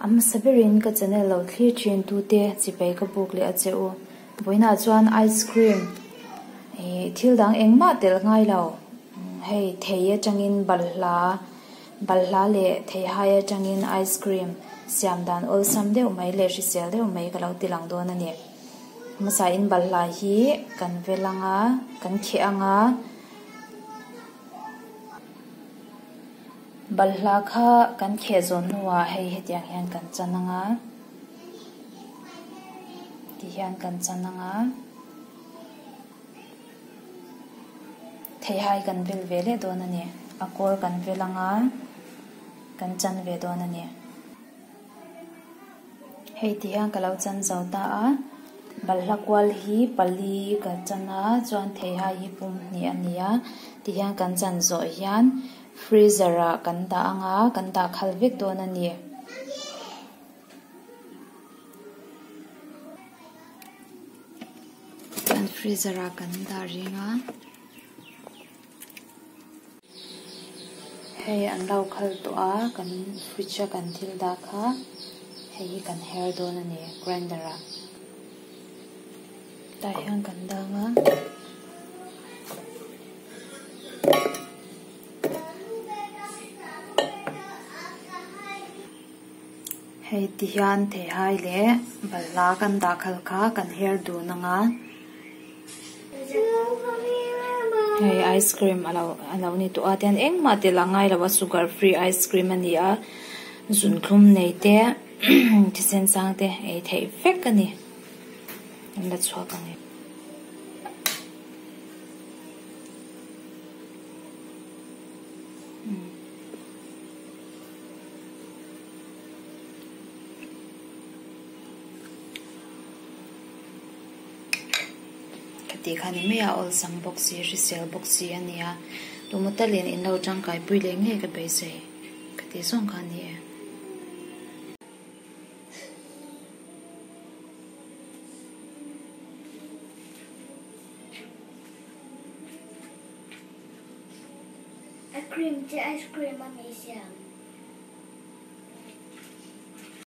A hmasa berin ka channel lo thlir thin tute chipai ka buk leh a che u. Vawiinah chuan ice cream ih thil dang engmah tel ngai lo hei thei atangin balhla balhla leh theihai atangin ice cream siam dan awlsam deuh mai leh hrisel deuh mai ka lo ti lang dawn a ni. Hmasa in balhla hi kan vel anga kan kheh anga. Balhla kha kan kheh zawn hnuah hei hetiang hian kan chan ang a, ti hian kan chan ang a, theihai kan vil ve leh dawn a ni, a kawr kan vil ang a, kan chan ve dawn a ni. Hei ti hian ka lo chan zo ta a, balhla kual hi pali ka chan a chuan theihai hi pum hnih a ni a ti hian kan chan zawh hian freezer ah kan dah ang a kan dah khal vek dawn a ni. Chuan freezer ah kan dah reng a. Hei an lo khal tawh a kan fridge a kan thil dah kha hei hi kan her dawn a ni grinder ah tah hian kan dang a. Hei ti hian theihai leh balhla kan dah khal kha kan her dun ang a. Hei ice cream a lo a lo ni tawh a tian engmah tel a ngai lo a sugar free ice cream a ni a zunthlum nei te thisen sang te ei theih vek a ni an la chhuak ang e. Khati kha ni mai a awlsam bawk si hrisel bawk si a nia tumaw talin in lo tangkai pui leh ngei ka beisei khati zawng kha a ni e. A cream chu ice cream a ni siam.